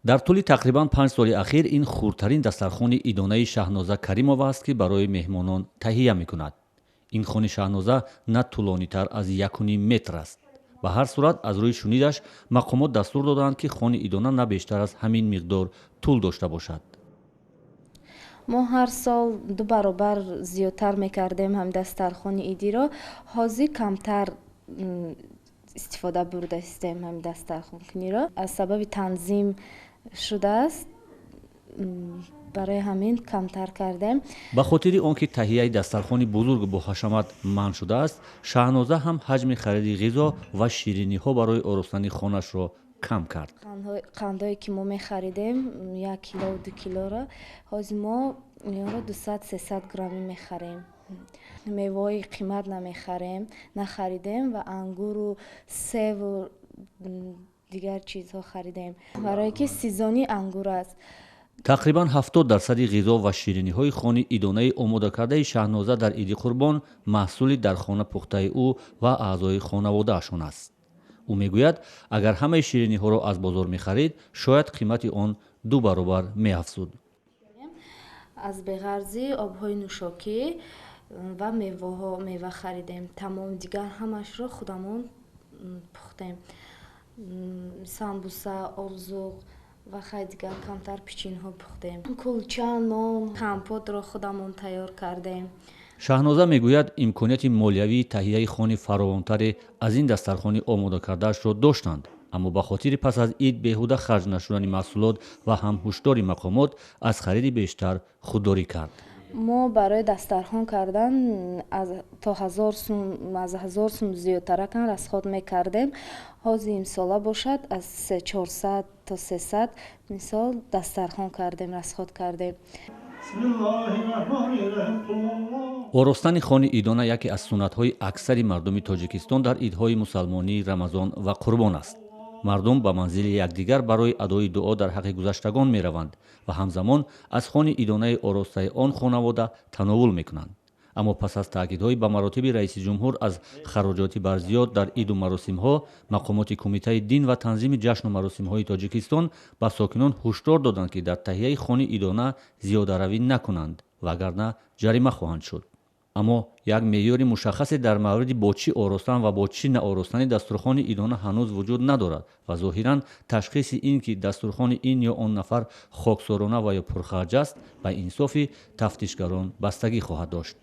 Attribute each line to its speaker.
Speaker 1: Дар тӯли тақрибан 5 соли ахир ин хурдтарин дастархони идонаи Шаҳноза Каримова аст, ки барои меҳмонон таҳия мекунад. Ин хони Шаҳноза на тӯлонитар аз 1,5 метр аст. Ба ҳар сурат, аз рӯи шунидаш, мақомот дастур додаанд, ки хони идона на бештар аз ҳамин миқдор тӯл дошта бошад.
Speaker 2: Мо ҳар сол ду баробар зиёдтар мекардем ҳам дастархони идиро. Ҳозир камтар истифода бурда истем ҳами дастархонкуниро. Аз сабаби танзим шудааст, барои ҳамин камтар кардем.
Speaker 1: Ба хотири он ки таҳияи дастархони бузург бо ҳашамат манъ шудааст, Шаҳноза ҳам ҳаҷми хариди ғизо ва шириниҳо барои оростани хонашро кам кард.
Speaker 2: Қандое ки мо мехаридем 1 кило, 2 килоро, ҳозир мо инро 200, 300 граммӣ мехарем. Меваҳои қимат намехарем, нахаридем ва ангуру севу дигар чизҳо харидем, барое ки сезони ангур аст.
Speaker 1: Тақрибан 70 дарсади ғизо ва шириниҳои хони идонаи омодакардаи Шаҳноза дар Иди Қурбон маҳсули дар хона пухтаи ӯ ва аъзои хонаводаашон аст. Ӯ мегӯяд, агар ҳамаи шириниҳоро аз бозор мехарид, шояд қимати он ду баробар меафзуд.
Speaker 2: Аз беғарзӣ обҳои нӯшокӣ ва меваҳо, мева харидем, тамом. Дигар ҳамашро худамон пухтем: самбуса, олзуқ ва хай дигар камтар печенье ҳо пухтем, кулча, нон, компотро худамон тайёр кардем.
Speaker 1: Шаҳноза мегӯяд, имконияти молиявии таҳияи хони фаровонтаре аз ин дастархони омодакардаашро доштанд, аммо ба хотири пас аз ид беҳуда харҷ нашудани маҳсулот ва ҳам ҳушдори мақомот аз хариди бештар худдорӣ кард.
Speaker 2: Мо барои дастархон кардан то 1000 сум, аз 1000 сум зиёдтаракан расход мекардем. Ҳозир имсола бошад, аз 400 то 300 мисол дастархон кардем, расход кардем.
Speaker 1: Оростани хони идона яке аз суннатҳои аксари мардуми Тоҷикистон дар идҳои мусалмонии Рамазон ва Қурбон аст. Мардум ба манзили якдигар барои адои дуо дар ҳаққи гузаштагон мераванд ва ҳамзамон аз хони идонаи оростаи он хонавода тановул мекунанд. Аммо пас аз таъкидҳои ба маротиби раиси ҷумҳур аз хароҷоти барзиёд дар иду маросимҳо, мақомоти Кумитаи дин ва танзими ҷашну маросимҳои Тоҷикистон ба сокинон ҳушдор доданд, ки дар таҳияи хони идона зиёдаравӣ накунанд, вагарна ҷарима хоҳанд шуд. Аммо як меъёри мушаххасе дар мавриди бо чӣ оростан ва бо чӣ наоростани дастурхони идона ҳанӯз вуҷуд надорад ва зоҳиран ташхиси ин ки дастурхони ин ё он нафар хоксорона ва ё пурхарҷ аст, ба инсофи тафтишгарон бастагӣ хоҳад дошт.